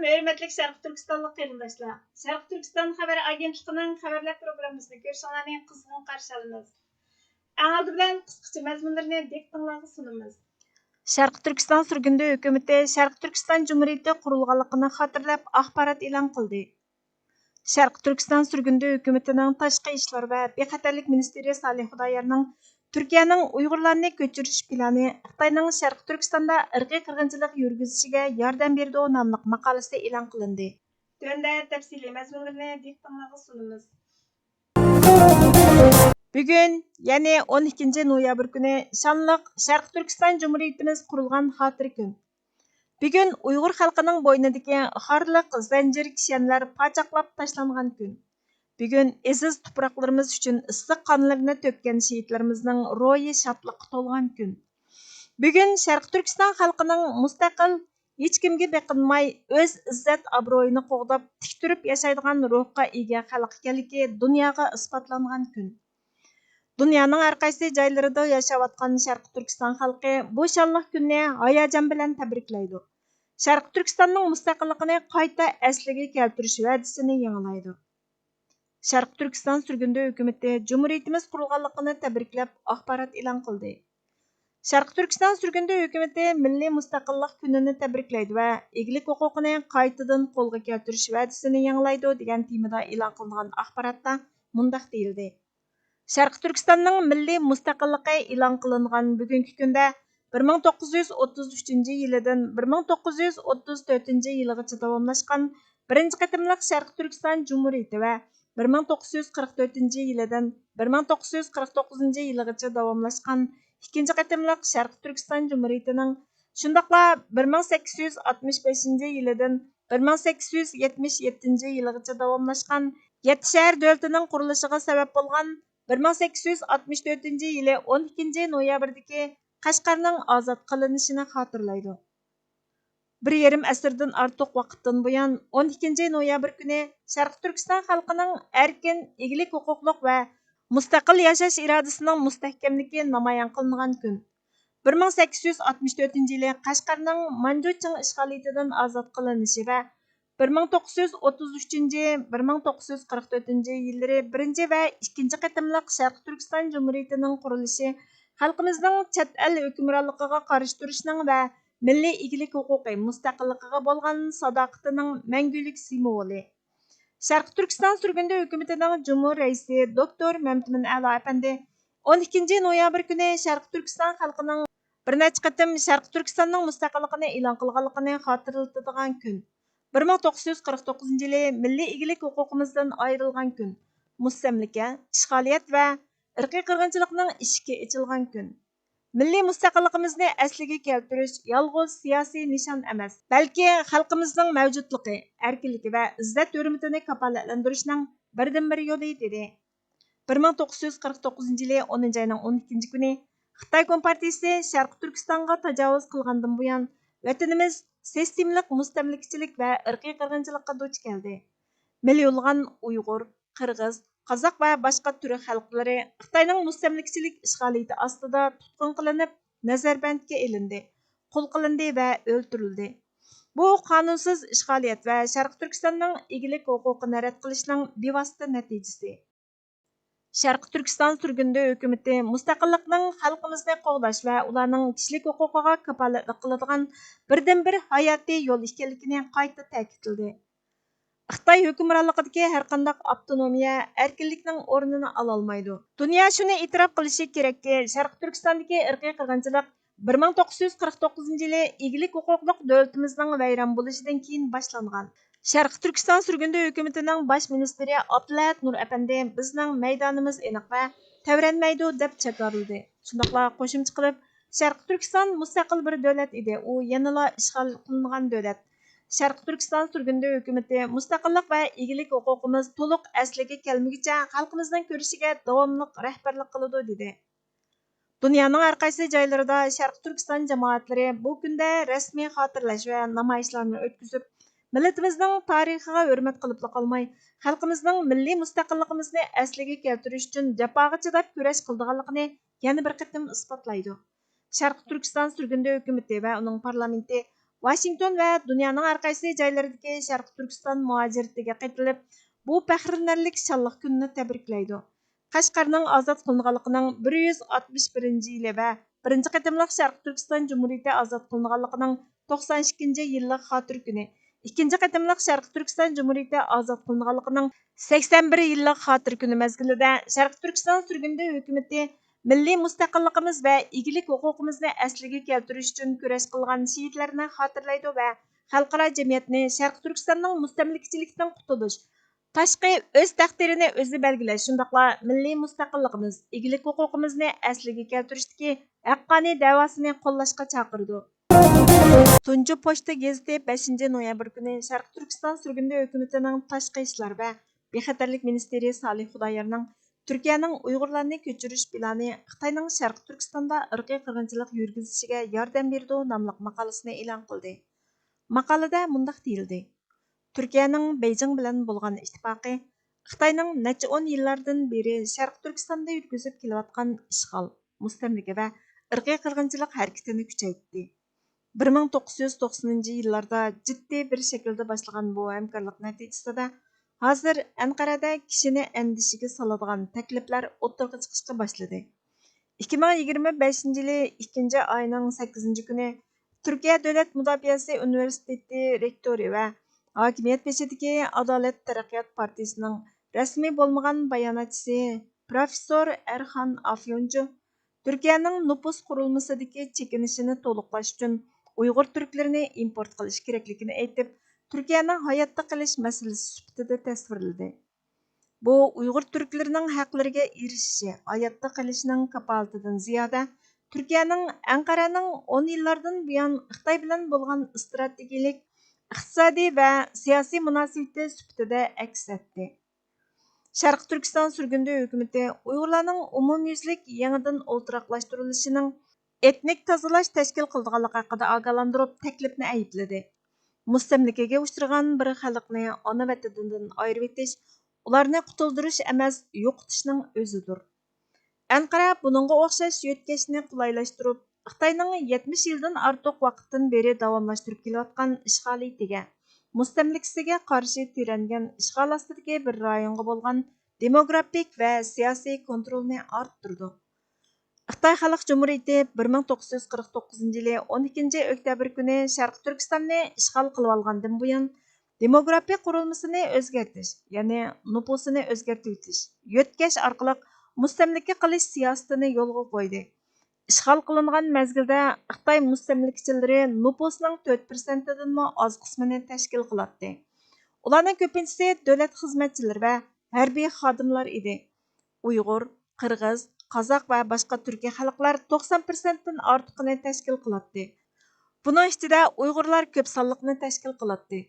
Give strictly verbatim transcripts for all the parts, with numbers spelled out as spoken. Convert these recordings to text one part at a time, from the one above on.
ھۆرمەتلىك شەرقىي تۈركىستانلىق قېرىنداشلار، شەرقىي تۈركىستان خەۋەر ئاگېنتلىقىنىڭ خەۋەرلەر پروگراممىسىنى كۆرۈشۈڭلارنى قىزغىن قارشى ئالىمىز. ئەڭ ئالدى بىلەن قىسقىچە مەزمۇنلىرىنى دىققىتىڭلارغا سۇنىمىز. شەرقىي تۈركىستان سۈرگۈندە ھۆكۈمىتى شەرقىي تۈركىستان جۇمھۇرىيىتى قۇرۇلغانلىقىنى خاتىرىلەپ ئاخبارات ئېلان قىلدى. شەرقىي تۈركىستان سۈرگۈندە ھۆكۈمىتىنىڭ تاشقى ئىشلار ۋە بىخەتەرلىك مىنىستىرى سالىھ خۇدايارنىڭ تۈركىيەنىڭ ئۇيغۇرلارنى كۆچۈرۈش پىلانى خىتاينىڭ شەرقىي تۈركىستاندا ئىرقىي قىرغىنچىلىق يۈرگۈزۈشىگە ياردەم بېرىدۇ ناملىق ماقالىسى ئېلان قىلىندى. تۆۋەندە تەپسىلىي مەزمۇنلىرىنى دىققىتىڭلارغا سۇنىمىز. بۈگۈن، يەنى ئون ئىككىنچى نويابىر كۈنى شانلىق شەرقىي تۈركىستان جۇمھۇرىيىتىمىز قۇرۇلغان خاتىرە كۈن. بۈگۈن ئۇيغۇر خەلقىنىڭ بوينىدىكى خارلىق زەنجىرى كىشەنلەر پاچاقلاپ تاشلانغان كۈن. بۈگۈن ئېزىز تۇپراقلىرىمىز ئۈچۈن ئىسسىق قانلىرىنى تۆككەن شېھىتلىرىمىزنىڭ روھى شادلىققا تولغان كۈن. بۈگۈن شەرقىي تۈركىستان خەلقىنىڭ مۇستەقىل، ھېچكىمگە بېقىنماي، ئۆز ئىززەت-ئابرۇيىنى قوغداپ، تىك تۇرۇپ ياشايدىغان روھقا ئىگە خەلق ئىكەنلىكى دۇنياغا ئىسپاتلانغان كۈن. دۇنيانىڭ ھەر قايسى جايلىرىدا ياشاۋاتقان شەرقىي تۈركىستان خەلقى بۇ شانلىق كۈننى ھاياجان بىلەن تەبرىكلەيدۇ. شەرقىي تۈركىستاننىڭ مۇستەقىللىقىنى قايتا ئەسلىگە كەلتۈرۈش ۋەدىسىنى يېڭىلايدۇ. شەرقىي تۈركىستان سۈرگۈندە ھۆكۈمىتى جۇمھۇرىيىتىمىز قۇرۇلغانلىقىنى تەبرىكلەپ ئاخبارات ئېلان قىلدى. شەرقىي تۈركىستان سۈرگۈندە ھۆكۈمىتى مىللىي مۇستەقىللىق كۈنىنى تەبرىكلەيدۇ ۋە ئىگىلىك ھوقۇقىنى قايتىدىن قولغا كەلتۈرۈش ۋەدىسىنى يېڭىلايدۇ دېگەن تېمىدا ئېلان قىلىنغان ئاخباراتتا مۇنداق دېيىلدى: شەرقىي تۈركىستاننىڭ مىللىي مۇستەقىللىقى ئېلان قىلىنغان بۈگۈنكى كۈندە بىر مىڭ توققۇز يۈز ئوتتۇز ئۈچىنچى يىلىدىن بىر مىڭ توققۇز يۈز ئوتتۇز تۆتىنچى يىلىغىچە داۋاملاشقان بىرىنچى قېتىملىق شەرقىي تۈركىستان جۇمھۇرىيىتى ۋە بىر مىڭ توققۇز يۈز قىرىق تۆتىنچى يىلىدىن بىر مىڭ توققۇز يۈز قىرىق توققۇزىنچى يىلىغىچە داۋاملاشقان ئىككىنچى قېتىملىق شەرقىي تۈركىستان جۇمھۇرىيىتىنىڭ، شۇنداقلا بىر مىڭ سەككىز يۈز ئاتمىش بەشىنچى يىلىدىن بىر مىڭ سەككىز يۈز يەتمىش يەتتىنچى يىلىغىچە داۋاملاشقان يەتتە شەھەر دۆلىتىنىڭ قۇرۇلۇشىغا سەۋەب بولغان بىر مىڭ سەككىز يۈز ئاتمىش تۆتىنچى يىلى ئون ئىككىنچى نويابىردىكى قەشقەرنىڭ ئازاد قىلىنىشىنى خاتىرىلەيدۇ. بىر يېرىم ئەسىردىن ئارتۇق ۋاقىتتىن بۇيان، ئون ئىككىنچى نويابىر كۈنى شەرقىي تۈركىستان خەلقىنىڭ ئەركىن، ئىگىلىك ھوقۇقلۇق ۋە مۇستەقىل ياشاش ئىرادىسىنىڭ مۇستەھكەملىكى نامايان قىلىنغان كۈن. بىر مىڭ سەككىز يۈز ئاتمىش تۆتىنچى يىلى قەشقەرنىڭ مانجۇ چىڭ ئىشغالىيىتىدىن ئازاد قىلىنىشى ۋە بىر مىڭ توققۇز يۈز ئوتتۇز ئۈچىنچى، بىر مىڭ توققۇز يۈز قىرىق تۆتىنچى يىللىرى بىرىنچى ۋە ئىككىنچى قېتىملىق شەرقىي تۈركىستان جۇمھۇرىيىتىنىڭ قۇرۇلۇشى خەلقىمىزنىڭ چەت ئەل ھۆكۈمرانلىقىغا قارشى تۇرۇشنىڭ ۋە مىللىي ئىگىلىك ھوقۇقى، مۇستەقىللىقىغا بولغان ساداقىتىنىڭ مەڭگۈلۈك سىمۋولى. شەرقىي تۈركىستان سۈرگۈندە ھۆكۈمىتىنىڭ جۇمھۇر رەئىسى دوكتور مەمتىمىن ئەلا ئەپەندى ئون ئىككىنچى نويابىر كۈنى شەرقىي تۈركىستان خەلقىنىڭ بىر نەچچە قېتىم شەرقىي تۈركىستاننىڭ مۇستەقىللىقىنى ئېلان قىلغانلىقىنى خاتىرىلىتىدىغان كۈن. بىر مىڭ توققۇز يۈز قىرىق توققۇزىنچى يىلى مىللىي ئىگىلىك ھوقۇقىمىزدىن ئايرىلغان كۈن. مۇستەملىكە، ئىشغالىيەت ۋە ئىرقىي قىرغىنچىلىقنىڭ ئىشىكى ئېچىلغان كۈن. مىللىي مۇستەقىللىقىمىزنى ئەسلىگە كەلتۈرۈش يالغۇز سىياسىي نىشان ئەمەس، بەلكى خەلقىمىزنىڭ مەۋجۇتلۇقى، ئەركىنلىكى ۋە ئىززەت-ھۆرمىتىنى كاپالەتلەندۈرۈشنىڭ بىردىنبىر يولى، دېدى. بىر مىڭ توققۇز يۈز قىرىق توققۇزىنچى يىلى ئونىنچى ئاينىڭ ئون ئىككىنچى كۈنى خىتاي كومپارتىيىسى شەرقىي تۈركىستانغا تاجاۋۇز قىلغاندىن بۇيان، ۋەتىنىمىز سىستېمىلىق مۇستەملىكىچىلىك ۋە ئىرقىي قىرغىنچىلىققا دۇچ كەلدى. مىليونلىغان ئۇيغۇر، قىرغىز، قازاق ۋە باشقا تۈرك خەلقلىرى خىتاينىڭ مۇستەملىكىچىلىك ئىشغالىيىتى ئاستىدا تۇتقۇن قىلىنىپ، نەزەربەندكە ئېلىندى، قۇل قىلىندى ۋە ئۆلتۈرۈلدى. بۇ قانۇنسىز ئىشغالىيەت ۋە شەرقىي تۈركىستاننىڭ ئىگىلىك ھوقۇقىنى رەت قىلىشنىڭ بىۋاسىتە نەتىجىسى. شەرقىي تۈركىستان سۈرگۈندە ھۆكۈمىتى مۇستەقىللىقنىڭ خەلقىمىزنى قوغداش ۋە ئۇلارنىڭ كىشىلىك ھوقۇقىغا كاپالەتلىك قىلىدىغان بىردىنبىر ھاياتىي يول ئىكەنلىكىنى قايتا تەكىتلىدى. خىتاي ھۆكۈمرانلىقىدىكى ھەرقانداق ئاپتونومىيە ئەركىنلىكنىڭ ئورنىنى ئالالمايدۇ. دۇنيا شۇنى ئېتىراپ قىلىشى كېرەككى، شەرقىي تۈركىستاندىكى ئىرقىي قىرغىنچىلىق بىر مىڭ توققۇز يۈز قىرىق توققۇزىنچى يىلى ئىگىلىك ھوقۇقلۇق دۆلىتىمىزنىڭ ۋەيران بولۇشىدىن كېيىن باشلانغان. شەرقىي تۈركىستان سۈرگۈندە ھۆكۈمىتىنىڭ باش مىنىستىرى ئابدۇلئەھەت نۇر ئەپەندى بىزنىڭ مەيدانىمىز ئېنىق ۋە تەۋرەنمەيدۇ، دەپ جاكارلىدى. شۇنداقلا قوشۇمچە قىلىپ، شەرقىي تۈركىستان مۇستەقىل بىر دۆلەت ئىدى، ئۇ يەنىلا ئىشغال قىلىنغان دۆلەت. شەرقىي تۈركىستان سۈرگۈندە ھۆكۈمىتى مۇستەقىللىق ۋە ئىگىلىك ھوقۇقىمىز تولۇق ئەسلىگە كەلمىگۈچە خەلقىمىزنىڭ كۈرىشىگە داۋاملىق رەھبەرلىك قىلىدۇ، دېدى. دۇنيانىڭ ھەر قايسى جايلىرىدا شەرقىي تۈركىستان جامائەتلىرى بۇ كۈندە رەسمىي خاتىرىلەش ۋە نامايىشلارنى ئۆتكۈزۈپ، مىللىتىمىزنىڭ تارىخىغا ھۆرمەت قىلىپلا قالماي، خەلقىمىزنىڭ مىللىي مۇستەقىللىقىمىزنى ئەسلىگە كەلتۈرۈش ئۈچۈن جاپاغا چىداپ كۈرەش قىلىدىغانلىقىنى يەنە بىر قېتىم ئىسپاتلايدۇ. شەرقىي تۈركىستان سۈرگۈندە ھۆكۈمىتى ۋە ئۇنىڭ پارلامېنتى ۋاشىنگتون ۋە دۇنيانىڭ ھەر قايسى جايلىرىدىكى شەرقىي تۈركىستان مۇھاجىرىتىگە قېتىلىپ، بۇ پەخىرلىنەرلىك شانلىق كۈننى تەبرىكلەيدۇ. قەشقەرنىڭ ئازاد قىلىنغانلىقىنىڭ بىر يۈز ئاتمىش بىرىنچى يىلى ۋە بىرىنچى قېتىملىق شەرقىي تۈركىستان جۇمھۇرىيىتى ئازاد قىلىنغانلىقىنىڭ توقسان ئىككىنچى يىللىق خاتىرە كۈنى، ئىككىنچى قېتىملىق شەرقىي تۈركىستان جۇمھۇرىيىتى ئازاد قىلىنغانلىقىنىڭ سەكسەن بىر يىللىق خاتىرە كۈنى مەزگىلىدە شەرقىي تۈركىستان سۈرگۈندە ھۆكۈمىتى مىللىي مۇستەقىللىقىمىز ۋە ئىگىلىك ھوقۇقىمىزنى ئەسلىگە كەلتۈرۈش ئۈچۈن كۈرەش قىلغان شېھىتلەرنى خاتىرىلەيدۇ ۋە خەلقئارا جەمئىيەتنى شەرقىي تۈركىستاننىڭ مۇستەملىكىچىلىكتىن قۇتۇلۇش، تاشقى ئۆز تەقدىرىنى ئۆزى بەلگىلەش، شۇنداقلا مىللىي مۇستەقىللىقىمىز، ئىگىلىك ھوقۇقىمىزنى ئەسلىگە كەلتۈرۈشتىكى ھەققانىي دەۋاسىنى قوللاشقا چاقىرىدۇ. تۇنجى پوچتا گېزىتى بەشىنچى نويابىر كۈنى شەرقىي تۈركىستان سۈرگۈندە ھۆكۈمىتىنىڭ تاشقى ئىشلار ۋە بىخەتەرلىك مىنىستىرى سالىھ خۇدايارنىڭ تۈركىيەنىڭ ئۇيغۇرلارنى كۆچۈرۈش پىلانى خىتاينىڭ شەرقىي تۈركىستاندا ئىرقىي قىرغىنچىلىق يۈرگۈزۈشىگە ياردەم بېرىدۇ ناملىق ماقالىسىنى ئېلان قىلدى. ماقالىدە مۇنداق دېيىلدى: تۈركىيەنىڭ بېيجىڭ بىلەن بولغان ئىتتىپاقى خىتاينىڭ نەچچە ئون يىللاردىن بېرى شەرقىي تۈركىستاندا يۈرگۈزۈپ كېلىۋاتقان ئىشغال، مۇستەملىكە ۋە ئىرقىي قىرغىنچىلىق ھەرىكىتىنى كۈچەيتتى. بىر مىڭ توققۇز يۈز توقسىنىنچى يىللاردا جىددىي بىر شەكىلدە باشلىغان بۇ ھەمكارلىق نەتىجىسىدە، ھازىر ئەنقەرەدە كىشىنى ئەندىشىگە سالىدىغان تەكلىپلەر ئوتتۇرىغا چىقىشقا باشلىدى. ئىككى مىڭ يىگىرمە بەشىنچى يىلى ئىككىنچى ئاينىڭ سەككىزىنچى كۈنى تۈركىيە دۆلەت مۇداپىئەسى ئۇنىۋېرسىتېتى رېكتورى ۋە ھاكىمىيەت بېشىدىكى ئادالەت تەرەققىيات پارتىيىسىنىڭ رەسمىي بولمىغان باياناتچىسى پروفېسسور ئەرخان ئافيونچۇ تۈركىيەنىڭ نوپۇس قۇرۇلمىسىدىكى چېكىنىشىنى تولۇقلاش ئۈچۈن ئۇيغۇر تۈركلىرىنى ئىمپورت قىلىش كېرەكلىكىنى ئېيتىپ، تۈركىيەنىڭ ھاياتتا قېلىش مەسىلىسى سۈپىتىدە تەسۋىرلىدى. بۇ ئۇيغۇر تۈركلىرىنىڭ ھەقلىرىگە ئېرىشىشى، ھاياتتا قېلىشىنىڭ كاپالىتىدىن زىيادە، تۈركىيەنىڭ ئەنقەرەنىڭ ئون يىللاردىن بۇيان خىتاي بىلەن بولغان ئىستراتېگىيىلىك، ئىقتىسادىي ۋە سىياسىي مۇناسىۋىتى سۈپىتىدە ئەكس ئەتتى. شەرقىي تۈركىستان سۈرگۈندە ھۆكۈمىتى ئۇيغۇرلارنىڭ ئومۇميۈزلۈك يېڭىدىن ئولتۇراقلاشتۇرۇلۇشىنىڭ ئېتنىك تازىلاش تەشكىل قىلىدىغانلىقى ھەققىدە ئاگاھلاندۇرۇپ، تەكلىپنى ئەيىبلىدى. مۇستەملىكىگە ئۇچرىغان بىر خەلقنى ئانا ۋەتىنىدىن ئايرىۋېتىش، ئۇلارنى قۇتۇلدۇرۇش ئەمەس، يوقىتىشنىڭ ئۆزىدۇر. ئەنقەرە بۇنىڭغا ئوخشاش يۆتكەشنى قولايلاشتۇرۇپ، خىتاينىڭ يەتمىش يىلدىن ئارتۇق ۋاقىتتىن بېرى داۋاملاشتۇرۇپ كېلىۋاتقان ئىشغالىيىتىگە، مۇستەملىكىسىگە قارشى تىرەنگەن ئىشغال ئاستىدىكى بىر رايونغا بولغان دېموگرافىك ۋە سىياسىي كونترولنى ئارتتۇرىدۇ. خىتاي خەلق جۇمھۇرىيىتى بىر مىڭ توققۇز يۈز قىرىق توققۇزىنچى يىلى ئون ئىككىنچى ئۆكتەبىر كۈنى شەرقىي تۈركىستاننى ئىشغال قىلىۋالغاندىن بۇيان، دېموگرافىك قۇرۇلمىسىنى ئۆزگەرتىش، يەنى نوپۇسىنى ئۆزگەرتىۋېتىش، يۆتكەش ئارقىلىق مۇستەملىكە قىلىش سىياسىتىنى يولغا قويدى. ئىشغال قىلىنغان مەزگىلدە خىتاي مۇستەملىكىچىلىرى نوپۇسنىڭ تۆت پىرسەنتىدىنمۇ ئاز قىسمىنى تەشكىل قىلاتتى. ئۇلارنىڭ كۆپىنچىسى دۆلەت خىزمەتچىلىرى ۋە ھەربىي خادىملار ئىدى. ئۇيغۇر، قىرغىز، قازاق ۋە باشقا تۈركىي خەلقلەر توقسان پىرسەنتتىن ئارتۇقىنى تەشكىل قىلاتتى. بۇنىڭ ئىچىدە ئۇيغۇرلار كۆپ سانلىقنى تەشكىل قىلاتتى.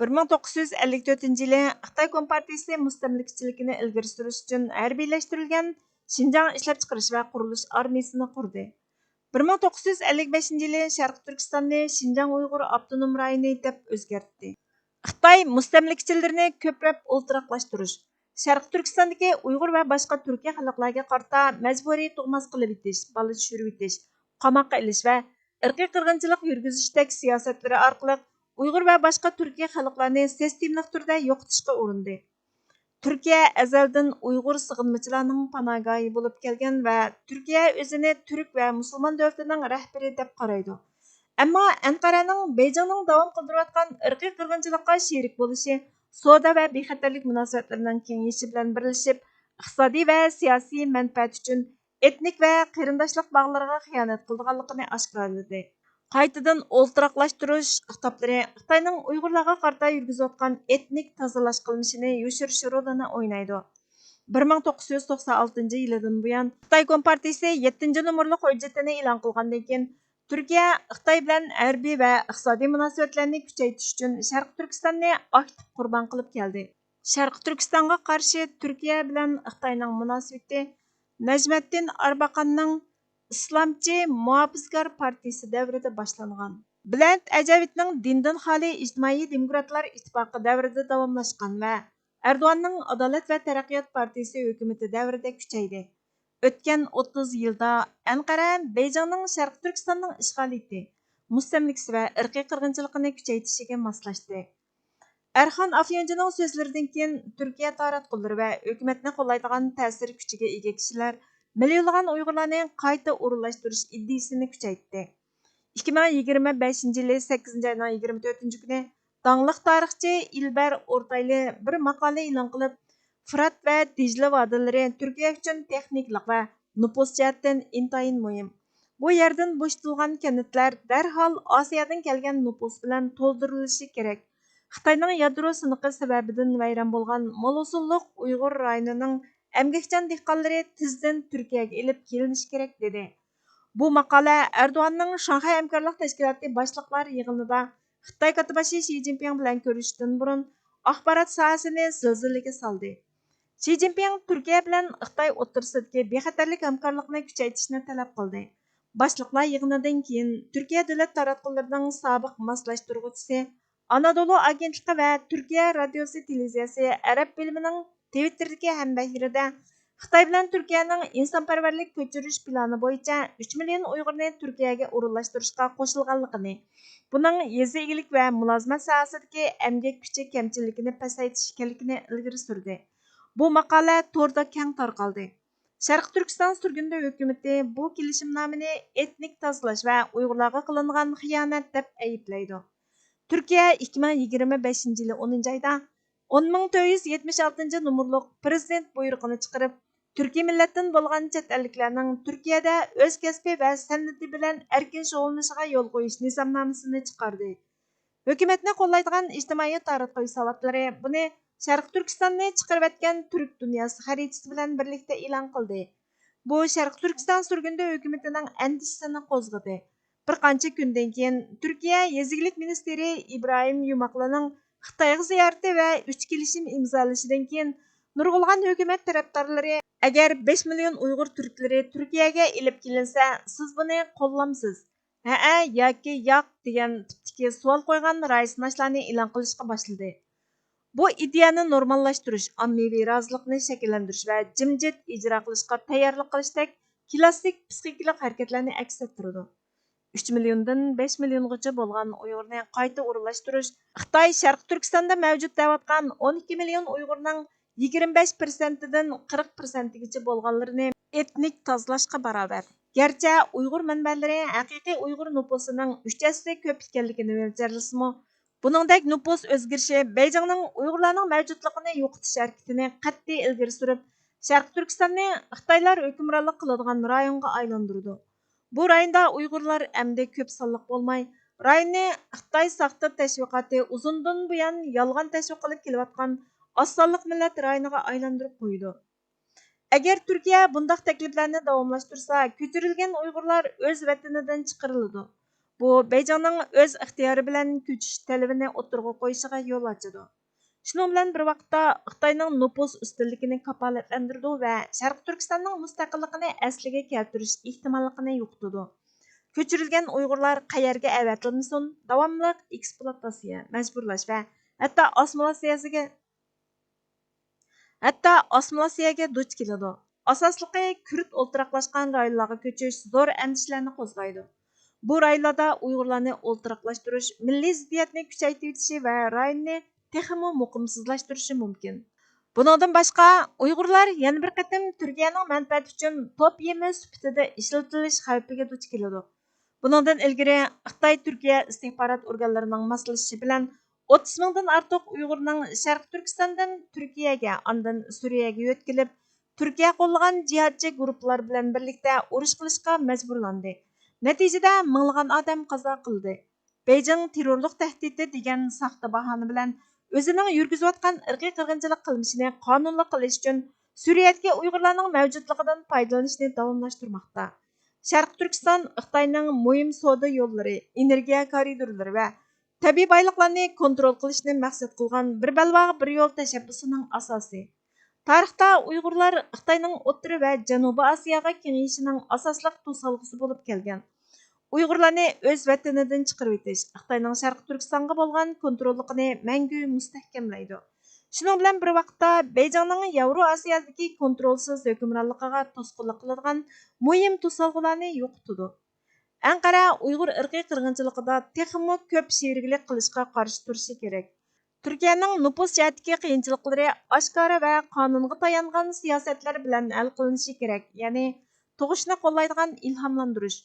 بىر مىڭ توققۇز يۈز ئەللىك تۆتىنچى يىلى خىتاي كومپارتىيىسى مۇستەملىكىچىلىكىنى ئىلگىرى سۈرۈش ئۈچۈن ھەربىيلەشتۈرۈلگەن شىنجاڭ ئىشلەپچىقىرىش ۋە قۇرۇلۇش ئارمىيىسىنى قۇردى. بىر مىڭ توققۇز يۈز ئەللىك بەشىنچى يىلى شەرقىي تۈركىستاننى شىنجاڭ ئۇيغۇر ئاپتونوم رايونى دەپ ئۆزگەرتتى. خىتاي مۇستەملىكىچىلىرىنى كۆپلەپ ئولتۇراقلاشتۇرۇش، شەرقىي تۈركىستاندىكى ئۇيغۇر ۋە باشقا تۈركىي خەلقلەرگە قارىتا مەجبۇرىي تۇغماس قىلىۋېتىش، بالا چۈشۈرۈۋېتىش، قاماققا ئېلىش ۋە ئىرقىي قىرغىنچىلىق يۈرگۈزۈشتەك سىياسەتلىرى ئارقىلىق ئۇيغۇر ۋە باشقا تۈركىي خەلقلەرنى سىستېمىلىق تۈردە يوقىتىشقا ئۇرۇندى. تۈركىيە ئەزەلدىن ئۇيغۇر سىغىنمىچىلارنىڭ پاناھگاھى بولۇپ كەلگەن ۋە تۈركىيە ئۆزىنى تۈرك ۋە مۇسۇلمان دۆلىتىنىڭ رەھبىرى دەپ قارايدۇ. ئەمما ئەنقەرەنىڭ بېيجىڭنىڭ داۋام قىلدۇرۇۋاتقان ئىرقىي قىرغىنچىلىققا شېرىك بولۇشى سودا ۋە بىخەتەرلىك مۇناسىۋەتلىرىنىڭ كېڭىيىشى بىلەن بىرلىشىپ، ئىقتىسادىي ۋە سىياسىي مەنپەئەت ئۈچۈن ئېتنىك ۋە قېرىنداشلىق باغلىرىغا خىيانەت قىلىدىغانلىقىنى ئاشكارىلىدى. قايتىدىن ئولتۇراقلاشتۇرۇش خىتابلىرى خىتاينىڭ ئۇيغۇرلارغا قارىتا يۈرگۈزۈۋاتقان ئېتنىك تازىلاش قىلمىشىنى يوشۇرۇش رولىنى ئوينايدۇ. بىر مىڭ توققۇز يۈز توقسان ئالتىنچى يىلىدىن بۇيان خىتاي كومپارتىيىسى يەتتىنچى نومۇرلۇق ھۆججىتىنى ئېلان قىلغاندىن كېيىن، تۈركىيە خىتاي بىلەن ھەربىي ۋە ئىقتىسادىي مۇناسىۋەتلەرنى كۈچەيتىش ئۈچۈن شەرقىي تۈركىستاننى ئاكتىپ قۇربان قىلىپ كەلدى. شەرقىي تۈركىستانغا قارشى تۈركىيە بىلەن خىتاينىڭ مۇناسىۋىتى نەجمەتتىن ئارباقاننىڭ ئىسلامچى مۇھاپىزكار پارتىيىسى دەۋرىدە باشلانغان. بىلەنت ئەجەۋىتنىڭ دىندىن خالىي ئىجتىمائىي دېموكراتلار ئىتتىپاقى دەۋرىدە داۋاملاشقان ۋە ئەردوغاننىڭ ئادالەت ۋە تەرەققىيات پارتىيىسى ھۆكۈمىتى دەۋرىدە كۈچەيدى. ئۆتكەن ئوتتۇز يىلدا ئەنقەرە بېيجىڭنىڭ شەرقىي تۈركىستاننىڭ ئىشغالىيىتى، مۇستەملىكىسى ۋە ئىرقىي قىرغىنچىلىقىنى كۈچەيتىشىگە ماسلاشتى. ئەرخان ئافيونچىنىڭ سۆزلىرىدىن كېيىن، تۈركىيە تاراتقۇلىرى ۋە ھۆكۈمەتنى قوللايدىغان تەسىر كۈچىگە ئىگە كىشىلەر مىليونلىغان ئۇيغۇرلارنى قايتا ئورۇنلاشتۇرۇش ئىدىيىسىنى كۈچەيتتى. ئىككى مىڭ يىگىرمە بەشىنچى يىلى سەككىزىنچى ئاينىڭ يىگىرمە تۆتىنچى كۈنى داڭلىق تارىخچى ئىلبەر ئورتايلى بىر ماقالە ئېلان قىلىپ، فۇرات ۋە دىجلە ۋادىلىرى تۈركىيە ئۈچۈن تېخنىكىلىق ۋە نوپۇس جەھەتتىن ئىنتايىن مۇھىم. بۇ يەردىن بوشىتىلغان كەنتلەر دەرھال ئاسىيادىن كەلگەن نوپۇس بىلەن تولدۇرۇلۇشى كېرەك. خىتاينىڭ يادرو سىنىقى سەۋەبىدىن ۋەيران بولغان مول ھوسۇللۇق ئۇيغۇر رايونىنىڭ ئەمگەكچان دېھقانلىرى تېزدىن تۈركىيەگە ئېلىپ كېلىنىشى كېرەك، دېدى. بۇ ماقالە ئەردوغاننىڭ شاڭخەي ھەمكارلىق تەشكىلاتى باشلىقلار يىغىنىدا خىتاي كاتتىباشى شى جىنپىڭ بىلەن كۆرۈشۈشتىن بۇرۇن ئاخبارات ساھەسىنى زىلزىلىگە سالدى. شى جىنپىڭ تۈركىيە بىلەن خىتاي ئوتتۇرىسىدىكى بىخەتەرلىك ھەمكارلىقىنى كۈچەيتىشنى تەلەپ قىلدى. باشلىقلار يىغىنىدىن كېيىن تۈركىيە دۆلەت تاراتقۇلىرىنىڭ سابىق ماسلاشتۇرغۇچىسى، ئانادولۇ ئاگېنتلىقى ۋە تۈركىيە رادىيوسى تېلېۋىزىيەسى ئەرەب بۆلۈمىنىڭ تىۋىتتېردىكى ھەمبەھىرىدە خىتاي بىلەن تۈركىيەنىڭ ئىنسانپەرۋەرلىك كۆچۈرۈش پىلانى بويىچە ئۈچ مىليون ئۇيغۇرنى تۈركىيەگە ئورۇنلاشتۇرۇشقا قوشۇلغانلىقىنى، بۇنىڭ يېزا ئىگىلىك ۋە مۇلازىمەت ساھەسىدىكى ئەمگەك كۈچى كەمچىللىكىنى پەسەيتىش ئىكەنلىكىنى ئىلگىرى سۈردى. بۇ ماقالە توردا كەڭ تارقالدى. شەرقىي تۈركىستان سۈرگۈندە ھۆكۈمىتى بۇ كېلىشىمنامىنى ئېتنىك تازىلاش ۋە ئۇيغۇرلارغا قىلىنغان خىيانەت دەپ ئەيىبلەيدۇ. تۈركىيە ئىككى مىڭ يىگىرمە بەشىنچى يىلى ئونىنچى ئايدا ئون مىڭ تۆت يۈز يەتمىش ئالتىنچى نومۇرلۇق پىرېزىدېنت بۇيرۇقىنى چىقىرىپ، تۈركىي مىللەتتىن بولغان چەت ئەللىكلەرنىڭ تۈركىيەدە ئۆز كەسپى ۋە سەنئىتى بىلەن ئەركىن شۇغۇللىنىشىغا يول قويۇش نىزامنامىسىنى چىقاردى. ھۆكۈمەتنى قوللايدىغان ئىجتىمائىي تاراتقۇ ھېساباتلىرى بۇنى شەرقىي تۈركىستاننى چىقىرىۋەتكەن تۈرك دۇنياسى خەرىتىسى بىلەن بىرلىكتە ئېلان قىلدى. بۇ شەرقىي تۈركىستان سۈرگۈندە ھۆكۈمىتىنىڭ ئەندىشىسىنى قوزغىدى. بىر قانچە كۈندىن كېيىن، تۈركىيە يېزا ئىگىلىك مىنىستىرى ئىبراھىم يۇماقلىنىڭ خىتايغا زىيارىتى ۋە ئۈچ كېلىشىم ئىمزالىشىدىن كېيىن، نۇرغۇنلىغان ھۆكۈمەت تەرەپدارلىرى، ئەگەر بەش مىليون ئۇيغۇر تۈركلىرى تۈركىيەگە ئېلىپ كېلىنسە، سىز بۇنى قوللامسىز؟ ھەئە ياكى ياق دېگەن تىپتىكى سوئال قويغان راي سىناشلارنى ئېلان قىلىشقا باشلىدى. بۇ ئىدىيەنى نورماللاشتۇرۇش، ئاممىۋى رازىلىقنى شەكىللەندۈرۈش ۋە جىمجىت ئىجرا قىلىشقا تەييارلىق قىلىشتەك كلاسسىك پسىخىكىلىق ھەرىكەتلەرنى ئەكس ئەتتۈرىدۇ. ئۈچ مىليوندىن بەش مىليونغىچە بولغان ئۇيغۇرنى قايتا ئورۇنلاشتۇرۇش، خىتاي شەرقىي تۈركىستاندا مەۋجۇت دەۋاتقان ئون ئىككى مىليون ئۇيغۇرنىڭ يىگىرمە بەش پىرسەنتىدىن قىرىق پىرسەنتىگىچە بولغانلىرىنى ئېتنىك تازىلاشقا باراۋەر. گەرچە ئۇيغۇر مەنبەلىرى ھەقىقىي ئۇيغۇر نوپۇسىنىڭ ئۈچ ھەسسە كۆپ ئىكەنلىكىنى مۆلچەرلىسىمۇ، بۇنىڭدەك نوپۇس ئۆزگىرىشى بېيجىڭنىڭ ئۇيغۇرلارنىڭ مەۋجۇتلۇقىنى يوقىتىش ھەرىكىتىنى قەتئىي ئىلگىرى سۈرۈپ، شەرقىي تۈركىستاننى خىتايلار ھۆكۈمرانلىق قىلىدىغان رايونغا ئايلاندۇرىدۇ. بۇ رايوندا ئۇيغۇرلار ئەمدى كۆپ سانلىق بولماي، رايوننى خىتاي ساختا تەشۋىقاتى ئۇزۇندىن بۇيان يالغان تەشۋىق قىلىپ كېلىۋاتقان ئاز سانلىق مىللەت رايونىغا ئايلاندۇرۇپ قويىدۇ. ئەگەر تۈركىيە بۇنداق تەكلىپلەرنى داۋاملاشتۇرسا، كۆچۈرۈلگەن ئۇيغۇرلار ئۆز ۋەتىنىدىن چىقىرىلىدۇ. بۇ بېيجىڭنىڭ ئۆز ئىختىيارى بىلەن كۆچۈش تەلىپىنى ئوتتۇرىغا قويۇشىغا يول ئاچىدۇ. شۇنىڭ بىلەن بىر ۋاقىتتا، خىتاينىڭ نوپۇس ئۈستۈنلۈكىنى كاپالەتلەندۈرىدۇ ۋە شەرقىي تۈركىستاننىڭ مۇستەقىللىقىنى ئەسلىگە كەلتۈرۈش ئېھتىماللىقىنى يوقىتىدۇ. كۆچۈرۈلگەن ئۇيغۇرلار قەيەرگە ئەۋەتىلمىسۇن، داۋاملىق ئېكسپلۇئاتاتسىيە، مەجبۇرلاش ۋە ھەتتا ئاسسىمىلياتسىيەگە ھەتتا ئاسسىمىلياتسىيەگە دۇچ كېلىدۇ. ئاساسلىقى كۈرد ئولتۇراقلاشقان رايونلارغا كۆچۈش زور ئەندىشىلەرنى قوزغايدۇ. بۇ رايونلاردا ئۇيغۇرلارنى ئولتۇراقلاشتۇرۇش مىللىي زىددىيەتنى كۈچەيتىۋېتىشى ۋە رايوننى تېخىمۇ مۇقىمسىزلاشتۇرۇشى مۇمكىن. بۇنىڭدىن باشقا، ئۇيغۇرلار يەنە بىر قېتىم تۈركىيەنىڭ مەنپەئەتى ئۈچۈن توپ يېمى سۈپىتىدە ئىشلىتىلىش خەۋپىگە دۇچ كېلىدۇ. بۇنىڭدىن ئىلگىرى، خىتاي تۈركىيە ئىستىخبارات ئورگانلىرىنىڭ ماسلىشىشى بىلەن، ئوتتۇز مىڭدىن ئارتۇق ئۇيغۇرنىڭ شەرقىي تۈركىستاندىن تۈركىيەگە، ئاندىن سۈرىيەگە يۆتكىلىپ، تۈركىيە قوللىغان جىھادچى گۇرۇپپىلار بىلەن بىرلىكتە ئۇرۇش قىلىشقا مەجبۇرلاندى. نەتىجىدە مىڭلىغان ئادەم قازا قىلدى. بېيجىڭ تېررورلۇق تەھدىتى دېگەن ساختا باھانە بىلەن ئۆزىنىڭ يۈرگۈزۈۋاتقان ئىرقىي قىرغىنچىلىق قىلمىشىنى قانۇنلۇق قىلىش ئۈچۈن سۈرىيەدىكى ئۇيغۇرلارنىڭ مەۋجۇتلۇقىدىن پايدىلىنىشنى داۋاملاشتۇرماقتا. شەرقىي تۈركىستان خىتاينىڭ مۇھىم سودا يوللىرى، ئېنېرگىيە كارىدورلىرى ۋە تەبىئىي بايلىقلارنى كونترول قىلىشنى مەقسەت قىلغان بىر بەلباغ بىر يول تەشەببۇسىنىڭ ئاساسى. تارىختا ئۇيغۇرلار خىتاينىڭ ئوتتۇرا ۋە جەنۇبىي ئاسىياغا كېڭىيىشىنىڭ ئاساسلىق توسالغۇسى بولۇپ كەلگەن. ئۇيغۇرلارنى ئۆز ۋەتىنىدىن چىقىرىۋېتىش خىتاينىڭ شەرقىي تۈركىستانغا بولغان كونتروللۇقىنى مەڭگۈ مۇستەھكەملەيدۇ. شۇنىڭ بىلەن بىر ۋاقىتتا، بېيجىڭنىڭ ياۋرو ئاسىيادىكى كونترولسىز ھۆكۈمرانلىقىغا توسقۇنلۇق قىلىدىغان مۇھىم توسالغۇلارنى يوقىتىدۇ. ئەنقەرە ئۇيغۇر ئىرقىي قىرغىنچىلىقىدا تېخىمۇ كۆپ شېرىكلىك قىلىشقا قارشى تۇرۇشى كېرەك. تۈركىيەنىڭ نوپۇس جەھەتتىكى قىيىنچىلىقلىرى ئاشكارا ۋە قانۇنغا تايانغان سىياسەتلەر بىلەن ھەل قىلىنىشى كېرەك، يەنى تۇغۇشنى قوللايدىغان ئىلھاملاندۇرۇش،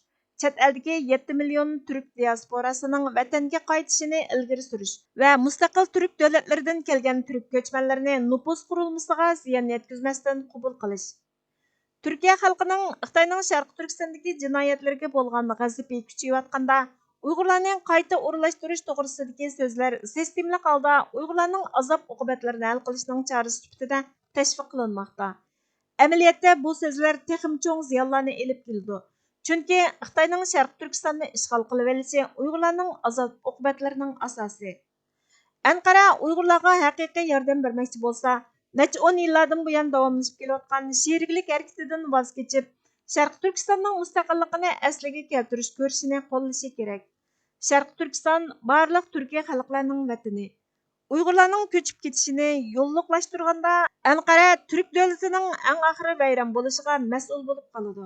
چەت ئەلدىكى يەتتە مىليون تۈرك دىياسپوراسىنىڭ ۋەتەنگە قايتىشىنى ئىلگىرى سۈرۈش ۋە مۇستەقىل تۈرك دۆلەتلىرىدىن كەلگەن تۈرك كۆچمەنلىرىنى نوپۇس قۇرۇلمىسىغا زىيان يەتكۈزمەستىن قوبۇل قىلىش. تۈركىيە خەلقىنىڭ خىتاينىڭ شەرقىي تۈركىستاندىكى جىنايەتلىرىگە بولغان غەزىپى كۈچىيىۋاتقاندا، ئۇيغۇرلارنى قايتا ئورۇنلاشتۇرۇش توغرىسىدىكى سۆزلەر سىستېمىلىق ھالدا ئۇيغۇرلارنىڭ ئازاب ئوقۇبەتلىرىنى ھەل قىلىشنىڭ چارىسى سۈپىتىدە تەشۋىق قىلىنماقتا. ئەمەلىيەتتە بۇ سۆزلەر تېخىمۇ چوڭ زىيانلارنى ئېلىپ كېلىدۇ. چۈنكى خىتاينىڭ شەرقىي تۈركىستاننى ئىشغال قىلىۋېلىشى ئۇيغۇرلارنىڭ ئازاب ئوقۇبەتلىرىنىڭ ئاساسى. ئەنقەرە ئۇيغۇرلارغا ھەقىقىي ياردەم بەرمەكچى بولسا، نەچچە ئون يىللاردىن بۇيان داۋاملىشىپ كېلىۋاتقان شېرىكلىك ھەرىكىتىدىن ۋاز كېچىپ، شەرقىي تۈركىستاننىڭ مۇستەقىللىقىنى ئەسلىگە كەلتۈرۈش كۈرىشىنى قوللىشى كېرەك. شەرقىي تۈركىستان بارلىق تۈركىي خەلقلەرنىڭ ۋەتىنى. ئۇيغۇرلارنىڭ كۆچۈپ كېتىشىنى يوللۇقلاشتۇرغاندا، ئەنقەرە تۈرك دۆلىتىنىڭ ئەڭ ئاخىرى ۋەيران بولۇشىغا مەسئۇل بولۇپ قالىدۇ.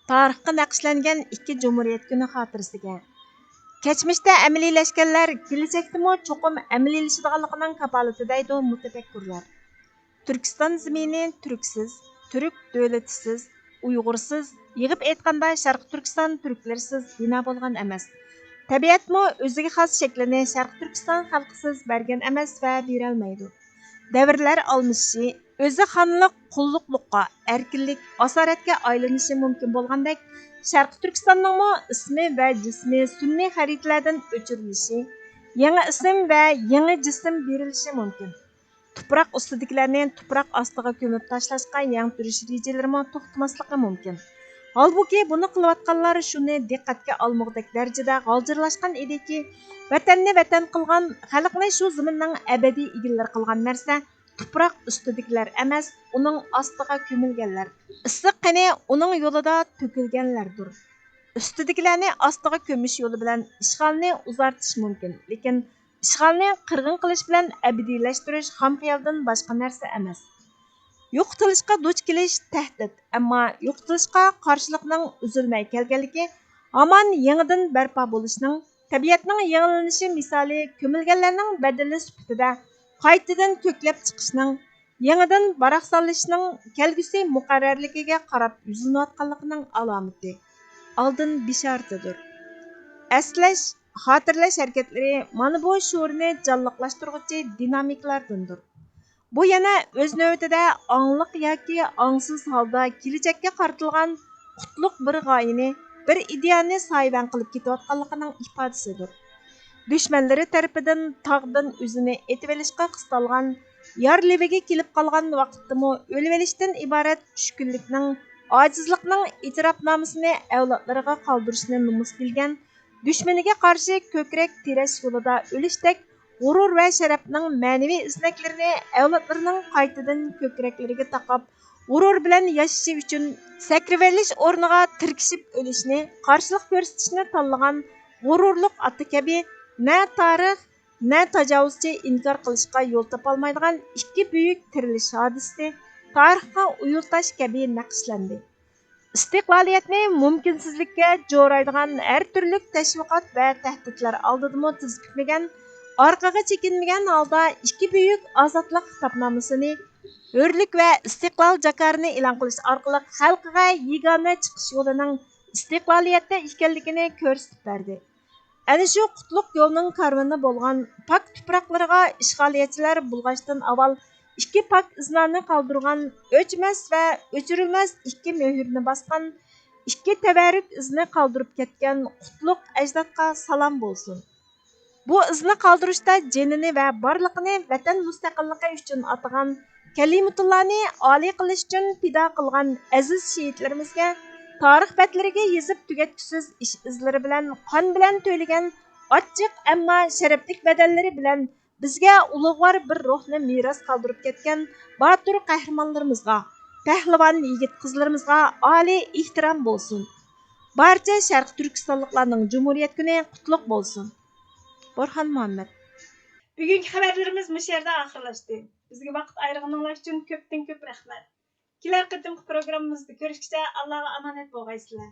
تارىخقا نەقىشلەنگەن ئىككى جۇمھۇرىيەت كۈنى خاتىرىسىگە. كەچمىشتە ئەمەلىيلەشكەنلەر كېلىچەكتىمۇ چوقۇم ئەمەلىيلىشىدىغانلىقىنىڭ كاپالىتى دەيدۇ مۇتەپەككۇرلار. تۈركىستان زېمىنى تۈركسىز، تۈرك دۆلىتىسىز، ئۇيغۇرسىز، يىغىپ ئېيتقاندا شەرقىي تۈركىستان تۈركلىرىسىز بىنا بولغان ئەمەس. تەبىئەتمۇ ئۆزىگە خاس شەكلىنى شەرقىي تۈركىستان خەلقىسىز بەرگەن ئەمەس ۋە بېرەلمەيدۇ. دەۋرلەر ئالمىشىشى، ئۆزى خانلىق قۇللۇقلۇققا، ئەركىنلىك، ئاسارەتكە ئايلىنىشى مۇمكىن بولغاندەك، شەرقىي تۈركىستاننىڭمۇ ئىسمى ۋە جىسمى سۈنئىي خەرىتىلەردىن ئۆچۈرۈلۈشى، يېڭى ئىسىم ۋە يېڭى جىسىم بېرىلىشى مۇمكىن. تۇپراق ئۈستىدىكىلەرنى تۇپراق ئاستىغا كۆمۈپ تاشلاشقا يەڭ تۈرۈش رېجىلىرىمۇ توختىماسلىقى مۇمكىن. ھالبۇكى، بۇنى قىلىۋاتقانلار شۇنى دىققەتكە ئالمىغۇدەك دەرىجىدە غالجىرلاشقان ئىدىكى، ۋەتەننى ۋەتەن قىلغان، خەلقنى شۇ زېمىننىڭ ئەبەدىي ئىگىلىرى قىلغان نەرسە تۇپراق ئۈستىدىكىلەر ئەمەس، ئۇنىڭ ئاستىغا كۆمۈلگەنلەر، ئىسسىق قېنى ئۇنىڭ يولىدا تۆكۈلگەنلەردۇر. ئۈستىدىكىلەرنى ئاستىغا كۆمۈش يولى بىلەن ئىشغالنى ئۇزارتىش مۇمكىن، لېكىن ئىشغالنى قىرغىن قىلىش بىلەن ئەبەدىيلەشتۈرۈش خام خىيالدىن باشقا نەرسە ئەمەس. يوقىتىلىشقا دۇچ كېلىش تەھدىت، ئەمما يوقىتىلىشقا قارشىلىقنىڭ ئۈزۈلمەي كەلگەنلىكى ھامان يېڭىدىن بەرپا بولۇشنىڭ، تەبىئەتنىڭ يېڭىلىنىشى مىسالى كۆمۈلگەنلەرنىڭ بەدىلى سۈپىتىدە قايتىدىن كۆكلەپ چىقىشنىڭ، يېڭىدىن باراقسانلىشىشنىڭ كەلگۈسى مۇقەررەرلىكىگە قاراپ يۈزلىنىۋاتقانلىقىنىڭ ئالامىتى، ئالدىن بېشارىتىدۇر. ئەسلەش، خاتىرىلەش ھەرىكەتلىرى مانا بۇ شورىنى جانلىقلاشتۇرغۇچى دىنامىكىلاردىندۇر. بۇ يەنە ئۆز نۆۋىتىدە ئاڭلىق ياكى ئاڭسىز ھالدا كېلىچەككە قارىتىلغان قۇتلۇق بىر غايىنى، بىر ئىدىيەنى سايىۋەن قىلىپ كېتىۋاتقانلىقىنىڭ ئىپادىسىدۇر. دۈشمەنلىرى تەرىپىدىن تاغدىن ئۆزىنى ئېتىۋېلىشقا قىستالغان، يار لېۋىگە كېلىپ قالغان ۋاقىتتىمۇ ئۆلۈۋېلىشتىن ئىبارەت چۈشكۈنلۈكنىڭ، ئاجىزلىقنىڭ ئېتىراپنامىسىنى ئەۋلادلىرىغا قالدۇرۇشنى نومۇس بىلگەن، دۈشمىنىگە قارشى كۆكرەك تىرەش يولىدا ئۆلۈشتەك غۇرۇر ۋە شەرەپنىڭ مەنىۋى ئىزنەكلىرىنى ئەۋلادلىرىنىڭ قايتىدىن كۆكرەكلىرىگە تاقاپ، غۇرۇر بىلەن ياشىشى ئۈچۈن سەكرىۋېلىش ئورنىغا تىركىشىپ ئۆلۈشنى، قارشىلىق كۆرسىتىشنى تاللىغان غۇرۇرلۇق ئاتا كەبى نە تارىخ، نە تاجاۋۇزچى ئىنكار قىلىشقا يول تاپالمايدىغان ئىككى بۈيۈك تىرىلىش ھادىسىسى تارىخقا ئۇيۇل تاش كەبى نەقىشلەندى. ئىستىقلالىيەتنى مۇمكىنسىزلىككە جورايدىغان ھەر تۈرلۈك تەشۋىقات ۋە تەھدىتلەر ئالدىدىمۇ تىز پۈكمىگەن، ئارقىغا چېكىنمىگەن ھالدا ئىككى بۈيۈك ئازادلىق خىتابنامىسىنى، ھۆرلۈك ۋە ئىستىقلال جاكارىنى ئېلان قىلىش ئارقىلىق خەلقىگە يېگانە چىقىش يولىنىڭ ئىستىقلالىيەتتە ئىكەنلىكىنى كۆرسىتىپ بەردى. ئەنە شۇ قۇتلۇق يولنىڭ كارۋىنى بولغان پاك تۇپراقلىرىغا ئىشغالىيەتچىلەر بولغاچتىن ئاۋۋال ئىككى پاك ئىزنانى قالدۇرغان، ئۆچمەس ۋە ئۆچۈرۈلمەس ئىككى مۆھۈرنى باسقان، ئىككى تەۋەررۈك ئىزنى قالدۇرۇپ كەتكەن قۇتلۇق ئەجدادقا سالام بولسۇن. بۇ ئىزنى قالدۇرۇشتا جېنىنى ۋە بارلىقىنى ۋەتەن مۇستەقىللىقى ئۈچۈن ئاتىغان، كەلىمىتۇللانى ئالىي قىلىش ئۈچۈن پىدا قىلغان ئەزىز شېھىتلىرىمىزگە تارىخ بەتلىرىگە يېزىپ تۈگەتكۈسىز ئىش ئىزلىرى بىلەن، قان بىلەن تۆلىگەن ئاچچىق، ئەمما شەرەپلىك بەدەللىرى بىلەن بىزگە ئۇلۇغۋار بىر روھنى مىراس قالدۇرۇپ كەتكەن باتۇر قەھرىمانلىرىمىزغا، پەھلىۋان يىگىت قىزلىرىمىزغا ئالىي ئېھتىرام بولسۇن. بارچە شەرقىي تۈركىستانلىقلارنىڭ جۇمھۇرىيەت كۈنى قۇتلۇق بولسۇن. بورھان مۇھەممەد. بۈگۈنكى خەۋەرلىرىمىز مۇشۇ يەردە ئاخىرلاشتى. بىزگە ۋاقىت ئايرىغىنىڭلار ئۈچۈن كۆپتىن كۆپ رەھمەت. كېلەر قېتىمقى پروگراممىمىزدا كۆرۈشكىچە ئاللاغا ئامانەت بولغايسىلەر.